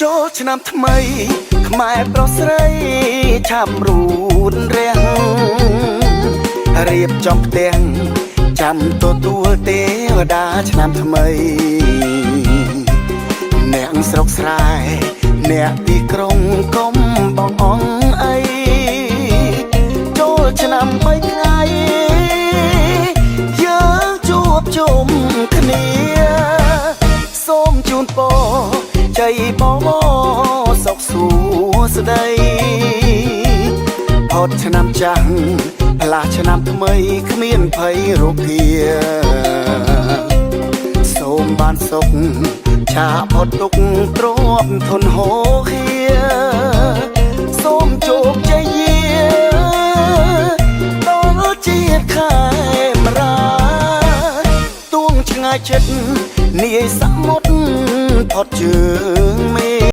ចូលឆ្នាំថ្មី ខ្មែរប្រុសស្រីឆាប់រូនរាំងរៀបចំផ្ទាំងចាំទទួលទេវតាឆ្នាំថ្មី អ្នកស្រុកស្រែអ្នកទីក្រុងកុំបងអងអីចូលឆ្នាំបីថ្ងៃយើងជួបជុំគ្នាសូមជូនពរជ័យបវរសុខសួស្តីផុតឆ្នាំចាស់ផ្លាស់ឆ្នាំថ្មីគ្មានភ័យរោគា សូមបានសុខឆាផុតទុកទ្របធនហោហៀសូមជោគជ័យយាដល់ជាតិខេមរាទួងឆ្ងាយចិត្តនាយសមុទ្រផុតជើងមេ